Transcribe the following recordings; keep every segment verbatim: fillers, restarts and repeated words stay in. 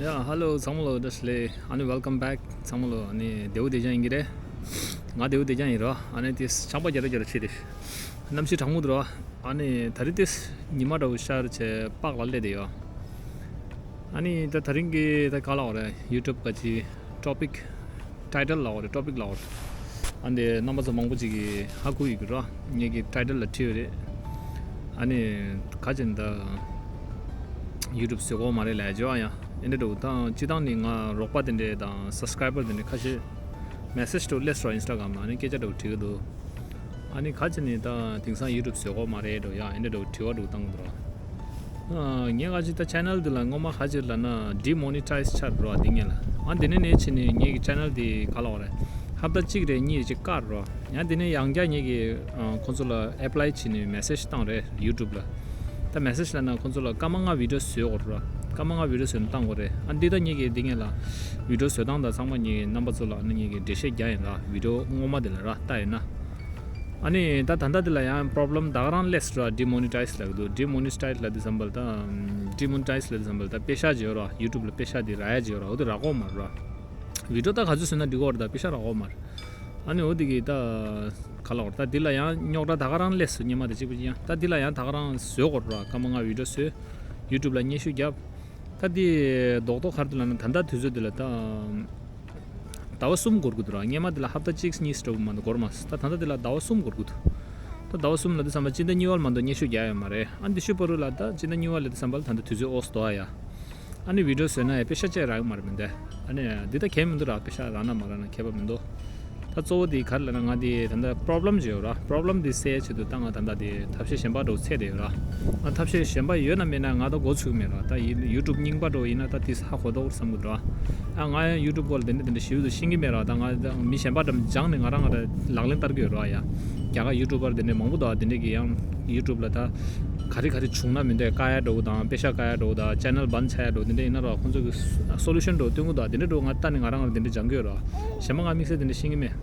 ཡ་ཧ་ལོ་ཚང་མ་ལོ་བཀྲ་ཤིས་བདེ་ལེགས། ཨ་ནི་welcome back ཚང་མ་ལོ། ཨ་ནི་བདེ་པོ་བདེ་རྐྱང་ཡིན་གྱི་རེད། ང་བདེ་པོ་བདེ་རྐྱང་ཡིན་རོ། ཨ་ནི་དེ་ཆར་པ་རྒྱག་རེ་རྒྱག་རེ་བྱེད་དེ། གནམ་གཤིས་གྲང་མོ་འདུག་རོ། ཨ་ནི་ད་རེས་དེ་ཉི་མ་འདྲ་བོ་ཤར་བྱས་པགས་ལ་སླེབས་བསྡད་ཡོད། ཨ་ནི་ད་དེ་རིང་གི་ད་ག་ལབ་དགོས་རེད། YouTube ག་ཅི་topic title ལབ་དགོས་རེད། topic ལབ་དགོས་རེད། ཨ་འདི་རྣམ་པ་ཚོ་མང་པོ་ཅིག་གིས་ཧ་གོ་ཡོད་ཀྱི་རོ། ངེད་ཀྱི་title ལ་བྲིས་ཡོད་རེད། ཨ་ནི་ག་ཅི་ད་YouTube བཟོ་གི་ཡོད་མ་རེད་ལབ་ཡ་ཅིག་ཡོད། ཨ་ཡ་ཨེ་འདྲ་འདྲ་བོ་དང་། སྤྱིར་བཏང་ནི་ང་རོགས་པ་དེ་འདྲས་དང་subscriber དེ་འདྲས་ཁ་ཤས་message འདྲ་བོ་སླེབས་སོང་། Instagram ལ་ཨ་ནི་སྐད་ཆ་འདྲ་བོ་དྲི་གི་འདུག་ཨ་ནི་ག་ཅི་ནི་ད་དེང་སང་YouTube བཟོ་གི་ཡོད་མ་རེད་འདྲ་བོ་ཡ་ཨེ་འདྲ་འདྲ་བོ་དྲི་བ་འདྲ་བོ་བཏང་གི་འདུག་རོ། ཨ་ངས་ག་ཅི་ད་channel འདི་ལ་སྔོན་མ་ག་ཅི་ལབ་ན་demonetize ཆགས་འགྲོ་བ་འདི་ངས་ལ། ཨ་འདི་ནས་ནས་ཕྱིན་ནས་ངེད་ཀྱི་channel འདི་ག་ལབ་དགོས་རེད། ཧབ་ཏ་གཅིག་རེ་གཉིས་རེ་ཅིག་བཀག་རོ། ཡང་འདི་ནས་ཡང་བསྐྱར་ངེད་ཀྱིས་ཨ་ཁོང་ཚོ་ལ་apply བྱས་ནས་message བཏང་རེད་YouTube ལ། ད་message ལབ་ན་ཁོང་ཚོ་ལ་སྐར་མ་ལྔ་video བཟོས་དགོས་རེད་རོ། སྐར་མ་ལྔ་video བཟོས་ནས་བཏང་དགོས་རེད། ཨ་འདི་ད་ངེད་ཀྱིས་འདི་ངས་ལ་video བཟོས་སྟངས་དང་ཚང་མ་ངེད་རྣམ་པ་ཚོ་ལ་ཨ་ནི་ངེད་ཀྱིས་འགྲེལ་བཤད་རྒྱག་ཡིན་ར། video སྔོན་མ་འདི་ལ་ར་ལྟ་ཡིན་ན། ཨ་ནི་ད་ད་ལྟ་འདི་ལ་ཡང་problem ད་ག་རང་སླེབས་སོང་ར། demonetize ལབ་ཀྱི་འདུག demonetize ལབ་དུས་ཙམ་པ་ལ་ད་demonetize ལབ་དུས་ཙམ་པ་ལ་ད་པེ་ཤག་བརྗེ་ར། YouTube ལ་པེ་ཤག་འདི་རག་ཡ་བརྗེ་ར། འོ་དེ་རག་གི་ཡོད་མ་རེད་ར། video ད་ག་ཚོད་བཟོས་ན་འགྲིག་གི་ཡོད་རེད། ད་པེ་ཤག་རག་གི་ཡོད་མ་རེད། ཨ་ནི་འོ་དེ་གི་ད་ག་ལབ་དགོས་རེད། ད་འདི་ལ་ཡང་རྙོག་དྲ་ད་ག་རང་སླེབས་སོང་། སྔོན་མ་དང་གཅིག་པ་གཅིག་རྐྱང་། ད་འདི་ལ་ཡང་ད་ག་རང་བཟོ་དགོས་རེད་ར། སྐར་མ་ལྔ་video བཟོས། YouTube ལ་སྙན་ཞུ་བརྒྱབ། ད་འདི་རྡོག་རྡོག་ག་རེ་འདུག་ལབ་ན་ད་ལྟ་དུས་ཚོད་འདི་ལ་ད་ཟླ་བ་གསུམ་འགོར་གྱི་འདུག་ར། སྔོན་མ་འདི་ལ་ཧབ་ཏ་གཅིག་གཉིས་འདྲ་བོ་མ་གཏོགས་འགོར་མ་སོང་། ད་ད་ལྟ་འདི་ལ་ཟླ་བ་གསུམ་འགོར་གྱི་འདུག་ད་ཟླ་བ་གསུམ་ལབ་དུས་ཙམ་པ་སྤྱི་ཟླ་གཉིས་པ་ལ་མ་གཏོགས་སྙན་ཞུ་རྒྱག་ཡོད་མ་རེད། ཨ་འདི་ཤུ་པ་རུ་ལ་ད་སྤྱི་ཟླ་གཉིས་པ་ལབ་དུས་ཙམ་པ་ལ་ད་ལྟ་དུས་ཚོད་ཨོ་སི་དོ་ཨ་ཡ། ཨ་ནི་video བཟོས་ན་ཡ་པེ་ཤག་ཅིག་རག་གི་མ་རེད་མི་འདུག་ཨ་ནི་འདི་ད་གལ་མི་འདུག་ར། པེ་ཤག་རག་ན་མ་རག་ན་ཁྱད་པར་མི་འདུག་ད་གཙོ་བོ་དེ་ག་རེ་ལབ་ན་ང་དེ་ད་ལྟ་problem ཅིག་ཡོད་ར། problem དེ་སེལ་ཆེད་དུ་ད་ང་ད་ལྟ་དེ་ཐབས་ཤེས་གཞན་པ་འདྲ་བོ་འཚོལ་བསྡད་ཡོད་ར། ང་ཐབས་ཤེས་གཞན་པ་ཡོད་ན་མེད་ན་ང་ད་འགོ་ཚུགས་མེད་ར། ད་ཡིན་YouTube རྙིང་པ་འདྲ་བོ་ཡིན་ན་ད་དེ་ཧ་གོ་མདོག་བསམ་གི་འདུག་ར། ཨ་ང་ཡང་YouTube སྐོར་ལ་དེ་འདྲ་དེ་འདྲ་ཞིབ་ཏུ་ཤེས་ཀྱི་མེད་ར། ད་ང་ད་མི་གཞན་པ་འདྲ་སྦྱངས་ནས་ང་རང་ང་ད་ལག་ལེན་བསྟར་གྱི་ཡོད་ར་ཡ། རྒྱ་གར་YouTuber དེ་འདྲ་མང་པོ་འདུག་ཨ་དེ་འདྲ་གི་ཡང་YouTube ལ་ད་ག་རེ་ག་རེ་བྱུང་ན་མི་འདོད་བཀག་ཡ་འདྲ་བོ་དང་པེ་ཤག་བཀག་ཡ་འདྲ་བོ་དང་channel ban ཆགས་ཡ་འདྲ་བོ་དེ་འདྲ་ཡིན་ན་ར་ཁོང་ཚོ་གི་solution འདྲ་བོ་སྟོན་གི་འདུག་དེ་འདྲ་འདྲ་བོ་ང་ལྟ་ནས་ང་རང་ང་དེ་འདྲ་སྦྱང་གི་ཡོད་ར། གཞན་པ་ང་དམིགས་བསལ་དེ་འདྲ་ཤེས་ཀྱི་མེད།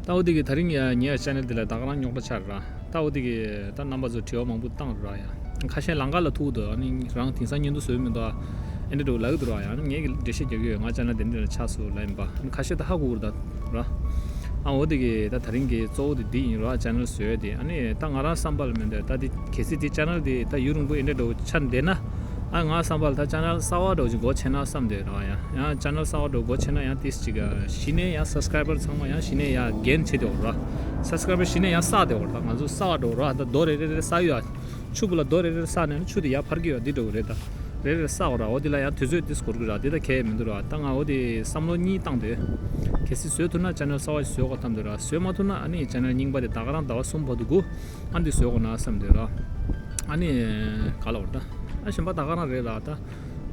ད་འོ་དེ་གི་ད་རིང་ཡ་ངའི་channel དེ་ལ་ད་ག་རང་རྙོག་དྲ་ཆགས་ར། ད་འོ་དེ་གི་ད་རྣམ་པ་ཚོ་དྲི་བ་མང་པོ་བཏང་ར་ཡ། ཁ་ཤས་ལམ་ཁ་ལ་ཐུག་འདུག་ཨ་ནི་རང་དེང་སང་བརྙན་ཐུང་བཟོས་མི་འདུག་ཨ་འདྲ་འདྲ་བོ་ལབ་ཀྱི་འདུག་ར་ཡ། ཨ་ནི་ངས་གི་འགྲེལ་བཤད་རྒྱག་གི་ཡོད། ང་channel དེ་འདྲ་ལ་ཆགས་སོང་ལབ་ཡིན་པ། ཨ་ནི་ཁ་ཤས་ད་ཧ་གོ་གི་རེད་ད། ར། ཨ་འོ་དེ་གི་ད་ད་རིང་གི་གཙོ་བོ་དེ་འདི་ཡིན་ར། channel བཟོས་དེ་ཨ་ནི་ད་ང་རང་བསམ་པ་ལ་མི་འདུག་ད་དེ་གལ་སྲིད་དེ་channel དེ་ད་ཡུན་རིང་པོ་ཨེ་འདྲ་འདྲ་བོ་ཆགས་བསྡད་ན། ཨ་ང་བསམ་པ་ལ་ད་channel གསར་བ་འདྲ་བོ་ཅིག་སྒོ་ཕྱེ་ན་བསམ་བསྡད་ར་ཡ། ཡང་channel གསར་བ་འདྲ་བོ་སྒོ་ཕྱེ་ན་ཡང་ཏིས་ཅིག་གཞི་ནས་ཡང་subscriber ཚང་མ་ཡང་གཞི་ནས་ཡང་gain བྱེད་བསྡད་ཡོད་ར། subscriber གཞི་ནས་ཡང་བསགས་བསྡད་ཡོད་ར། ད་ང་ཚོ་བསགས་འགྲོ་ར། ད་རྡོ་རེ་རེ་རེ་བསགས་ཡོད་ཨ། ཆུ་བུ་ལ་རྡོ་རེ་རེ་བསགས་ནས་ཆུ་དེ་ཡར་འཕར་གྱི་ཡོད་འདི་འདྲ་བོ་རེད་ད། རེ་རེ་བསགས་ར། འོ་དེ་ལ་ཡང་དུས་ཚོད་ཏིས་འགོར་གི་ར། དེ་ད་གལ་མི་འདུག་ར། ད་ང་འོ་དེ་བསམ་བློ་གཉིས་བཏང་དེ། གལ་སྲིད་བཟོས་ཐུབ་ན་channel གསར་བ་ཞིག་བཟོ་དགོས་བསམ་དེ་ར། བཟོས་མ་ཐུབ་ན་ཨ་ནི་channel རྙིང་པ་དེ་ད་ག་རང་ཟླ་བ་གསུམ་བར་དུ་སྒུག་ཨ་འདི་བཟོ་དགོས་ན་བསམ་དེ་ར། ཨ་ནི་ག་ལ་བར་ད། ཨ་གཞན་པ་ད་ག་རང་རེད་ར་ད།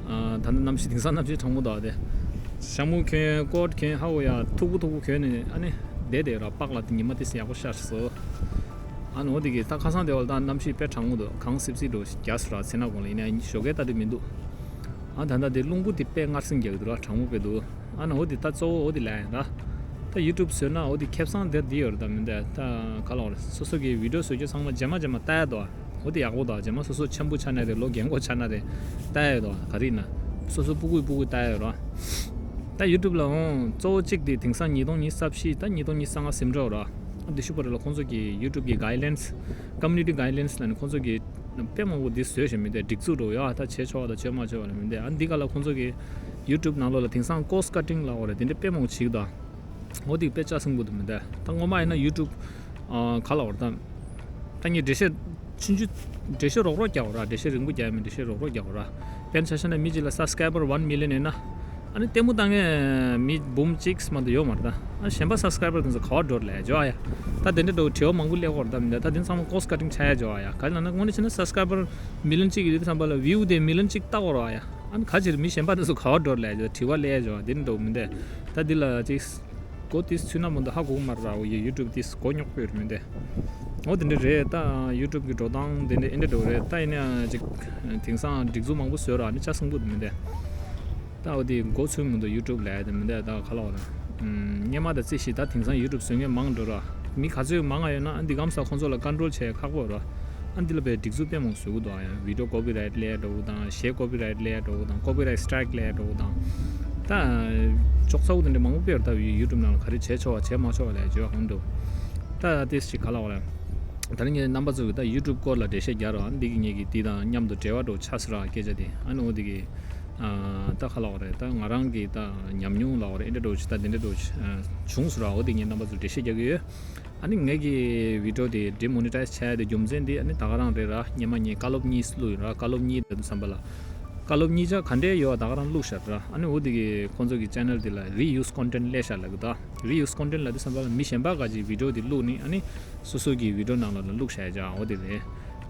ཨ་ད་ནི་གནམ་གཤིས་དེང་སང་གནམ་གཤིས་གྲང་མོ་འདུག་ཨ་དེ། ཞྭ་མོ་གྱོན་ཀོཊ་གྱོན་ཧ་གོ་ཡ་མཐུག་པོ་མཐུག་པོ་གྱོན་ནས་ཨ་ནི་བསྡད་བསྡད་ར། པགས་ལ་དེ་ཉི་མ་དེ་སི་ཡག་པོ་ཤར་སོང་། ཨ་ནི་འོ་དེ་གི་ད་ཁ་སང་དེ་བ་ལ་ད་གནམ་གཤིས་དཔེ་གྲང་མོ་འདུག་གངས་སིབ་སིབ་འདྲ་བོ་ཞིག་རྒྱག་སོང་ར། ཚེ་ན་གོང་ལ་ཡིན་ན་ཞོགས་ཀས་ལྟ་དུས་མི་འདུག་ཨ་ད་ལྟ་དེ་རླུང་བུ་དེ་དཔེ་མངར་ཟིང་རྒྱག་གི་འདུག་ར། གྲང་མོ་དཔེ་འདུག་ཨ་ནི་འོ་དེ་ད་གཙོ་བོ་འོ་དེ་ལ་ཡིན་ར། ད་YouTube བཟོས་ན་འོ་དེ་ཁེ་བཟང་དེ་འདི་ཡོད་རེད་ད། མི་འདུག་ད་ག་ལ་བར་སོ་སོ་གི་video བཟོ་རྒྱུ་ཚང་མ་རྗེས་མ་རྗེས་མ་ལྟ་ཡ་འདུག་འོ་དེ་ཡག་པོ་འདུག་རྗེས་མ་སོ་སོ་ཆེན་པོ་ཆགས་ན་རེད། ལོ་རྒན་གོག་ཆགས་ན་རེད། ལྟ་ཡ་འདུག་ག་རེ་ཡིན་ན་སོ་སོ་སྤུ་གུ་སྤུ་གུ་ལྟ་ཡ་ཡོད་ར། ད་YouTube ལ་འོང་གཙོ་བོ་གཅིག་དེ་དེང་སང་ཉིས་སྟོང་ཉི་ཤུ་རྩ་བཞི་ད་ཉིས་སྟོང་ཉི་ཤུ་རྩ་ལྔ་ཟིན་འགྲོ་ར། ཨ་འདི་ཤུ་པ་རེད་ལ་ཁོང་ཚོ་གི་YouTube གི་guidelines community guidelines ལ་ནི་ཁོང་ཚོ་གི་དཔེ་མང་པོ་འདི་བཟོས་བཞིན་མི་འདུག་སྒྲིག་འཛུགས་འགྲོ་ཡ། ད་བྱེད་ཆོག་དང་བྱེད་མ་ཆོག་ལ་མི་འདུག་ཨ་འདི་ག་ལ་ཁོང་ཚོ་གི་YouTube ནང་ལོགས་ལ་དེང་སང་cost cutting ལ་འོ་རེད། དེ་འདྲ་དཔེ་མང་པོ་བྱེད་ཀྱི་འདུག་འོ་དེ་དཔེ་ལྕགས་སྲིན་པོ་འདུག་མི་འདུག་ད་སྔོན་མ་ཡིན་ན་YouTube ག་ལ་འོ་རེད་ད། ད་ངས་འགྲེལ་བཤད་ཆུང་ཆུང་འགྲེལ་བཤད་རོགས་རོགས་རྒྱག་འོ་ར། འགྲེལ་བཤད་རིང་པོ་རྒྱག་ཡ་མིན། འགྲེལ་བཤད་རོགས་རོགས་རྒྱག་འོ་ར། དཔེར་ན་ཆ་བཞག་ན་མི་གཅིག་ལ་subscriber one million ཡོད་ན། ཨ་ནི་ལྟད་མོ་ལྟ་མཁན་མི་འབུམ་གཅིག་མ་གཏོགས་ཡོད་མ་རེད་ད། ཨ་གཞན་པ་subscriber དེ་ཚོ་ག་བར་འགྲོ་ལས་འཇོག་ཨ་ཡ། ད་དེ་འདྲ་འགྲོ་དྲི་བ་མང་པོ་སླེབས་ཀྱི་ཡོད་རེད་ད། མི་འདུག་ད་དེ་ཚང་མ་cost cutting ཆགས་ཡ་འཇོག་ཨ་ཡ། ག་རེ་ལབ་ན་དངོས་གནས་བྱས་ན་subscriber million གཅིག་ཡོད་དུས་ཙམ་པ་ལ་view དེ་million གཅིག་ལྟ་དགོས་རེད་ཨ་ཡ། ཨ་ནི་ག་ཅིག་མི་གཞན་པ་དེ་ཚོ་ག་བར་འགྲོ་ལས་འཇོག་དྲི་བ་སླེབས་ཡ་འཇོག་དེ་འདྲ་འགྲོ་མི་འདུག་ད་འདི་ལ་ཅིག་གོ་དེ་ཚུད་ན་མི་འདུག་ཧ་གོ་གི་མ་རེད་ར། འོ་ཡ་YouTube དེ་གོ་རྙོག་པོ་ཡོད་རེད་མི་འདུག་འོ་དེ་འདྲ་རེད། ད་YouTube གི་འགྲོ་སྟངས་དེ་འདྲ་ཨེ་འདྲ་འགྲོ་རེད། ད་ཡིན་ན་ཡང་ཅིག་དེང་སང་སྒྲིག་འཛུགས་མང་པོ་བཟོས་ར། ཨ་ནི་ལྕགས་སྲིན་པོ་དེ་མི་འདུག་ད་འོ་དེ་འགོ་ཚུགས་མི་འདུག YouTube ལབ་ཡ་དེ་མི་འདུག་ད་ག་ལ་བ་ན། སྔོན་མ་ད་རྩིས་ཤིག་ད་དེང་སང་YouTube བཟོ་མཁན་མང་འགྲོ་ར། མི་ག་ཚོད་མང་ང་ཡོད་ན་ཨ་འདི་གམ་ས་ཁོང་ཚོ་ལ་control བྱེད་ཁག་པོ་ར། ཨ་འདི་ལ་བའི་སྒྲིག་འཛུགས་དཔེ་མང་བཟོ་གི་འདུག་ཨ་ཡང་video copyright་སླེབས་འགྲོ་གི་དང་གཞས་copyright་སླེབས་འགྲོ་གི་དང་copyright strike་སླེབས་འགྲོ་གི་དང་། ད་ཅོག་ཙེ་འདི་འདྲ་མང་པོ་དཔེར་ད་YouTube་ནང་ལ་ག་རེ་བྱས་ཆོག་བ་བྱས་མ་ཆོག་བ་ལས་བརྗོད་ཧོན་འདུག་ད་དེ་ཞིག་ག་ལ་བ་ལ། ད་ནི་ངས་རྣམ་པ་ཚོ་གི་ད་YouTube་སྐོར་ལ་འགྲེལ་བཤད་རྒྱག་རོགས། ཨ་འདི་གི་ངེད་ཀྱི་དེ་དང་མཉམ་དུ་འབྲེལ་བ་འགྲོ་ཆགས་སི་ར་སྐད་ཆ་དེ། ཨ་ནི་འོ་དེ་གི་ད་ག་ལ་བ་རེད། ད་ང་རང་གི་ད་ཉམས་མྱོང་ལ་བ་རེད། ཨེ་འདྲ་འགྲོ་ཆུ་ད་དེ་འདྲ་འགྲོ་ཆུ་བྱུང་སི་ར། འོ་དེ་ངས་རྣམ་པ་ཚོ་འགྲེལ་བཤད་རྒྱག་གི་ཡོད། ཨ་ནི་ངེད་ཀྱི་video་དེ་demonetize་བྱས་ཏེ་རྒྱུ་མཚན་དེ་ཨ་ནི་ད་ག་རང་རེད་ར། སྔོན་མ་ངས་བཀའ་སློབ་གཉིས་བླུགས་ཡོད་ར། བཀའ་སློབ་གཉིས་དེ་བསམ་པ་ལ་བཀའ་སློབ་གཉིས་ཆ་ག་འདྲས་ཡོད་ད་ག་རང་བླུགས་ཤག་ར། ཨ་ནི་འོ་དེ་གི་ཁོང་ཚོ་གི་channel་དེ་ལ་reuse content་སླེབས་ཤག་ལབ་གི་ད། reuse content་ལབ་དུས་བསམ་པ་ལ་མི་གཞན་པ་ག་ཅིག་video་དེ་བླུགས་ནི་ཨ་ནི་སོ་སོ་གི་video་ནང་ལ་བླུགས་བཞག་ཡ་ཅག་འོ་དེ་རེད།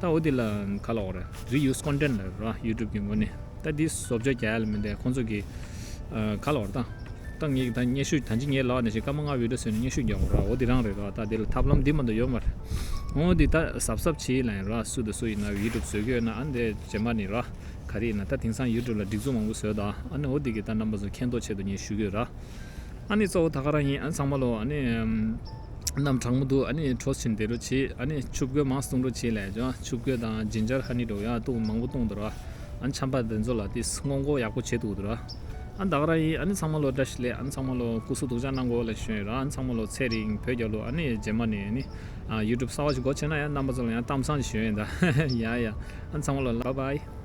ད་འོ་དེ་ལ་ག་ལ་འོ་རེད། reuse content་ལབ་ར་YouTube་གི་ངོས་ནས། ད་འདི་བཟོ་བཅོས་རྒྱག་ཡ་ལ་མི་འདས་ཁོང་ཚོ་གི་ཨ་ག་ལ་འོ་རེད་ད། ད་ངས་ད་སྙན་ཞུ་ད་ཅི་ངས་ལབ་ནས་ཞིག་སྐར་མ་ལྔ་video་བཟོས་ནས་སྙན་ཞུ་རྒྱག་འོ་ར། འོ་དེ་རང་རེད་ར། ད་དེ་ལ་ཐབས་ལམ་འདི་མ་གཏོགས་ཡོད་མ་རེད། འོ་འདི་ད་གཟབ་གཟབ་བྱེད་ལ་ཡིན་ར། སུ་དང་སུ་ཡིན་ན་YouTube་བཟོ་གི་ཡོད་ན་ཨ་འདི་རྗེས་མ་ནི་ར། ག་རེ་ཡིན་ན་ད་དེང་སང་YouTube་ལ་སྒྲིག་འཛུགས་མང་པོ་བཟོས་ད། ཨ་ནི་འོ་འདི་གི་ད་རྣམ་པ་ཚོ་མཁྱེན་རྟོགས་ཆེད་དུ་ངས་ཞུ་གི་ཡོད་ར། ཨ་ནི་གཙོ་བོ་ད་ག་རང་ཡིན། ཨ་ཚང་མ་ལོ་ཨ་ནི་ཨམ་གནམ་གྲང་མོ་འདུག་ཨ་ནི་གྲོས་ཆིན་དེ་རུ་བྱེད། ཨ་ནི་ཆུ་བཀོད་མང་སུ་གཏོང་རོགས་བྱེད་ལས་ཅོ། ཆུ་བཀོད་དང་ginger honey་འགྲོ་ཡ་བཏུང་མང་པོ་གཏོང་འདུག་ར། ཨ་ནི་ཆམ་པ་དེ་ཚོ་ལ་དེ་སྔོན་འགོག་ཡག་པོ་བྱེད་ཐུབ་འདུག་ར། ཨ་ད་ག་རང་ཡིན། ཨ་ནི་ཚང་མ་ལོ་བཀྲ་ཤིས་བདེ་ལེགས། ཨ་ནི་ཚང་མ་ལོ་སྐུ་གཟུགས་སྡུག་ཅག་གནང་དགོས་ལ་ཞུ་ཡིན་ར། ཨ་ནི་ཚང་མ་ལོ་ཚེ་རིང་བོད་རྒྱལ་ལོ། ཨ་ནི་རྗེས་མ་ནས་ཨ་ནི་ཨ་YouTube་གསར་བ་ཞིག་སྒོ་ཕྱེ་ན་ཡང་རྣམ་པ་ཚོ་ལ་ཡང་གཏམ་བཟང་ཞིག་ཞུ་ཡིན་ད། ཡ་ཡ། ཨ་ནི་ཚང་མ་ལོ་bye bye།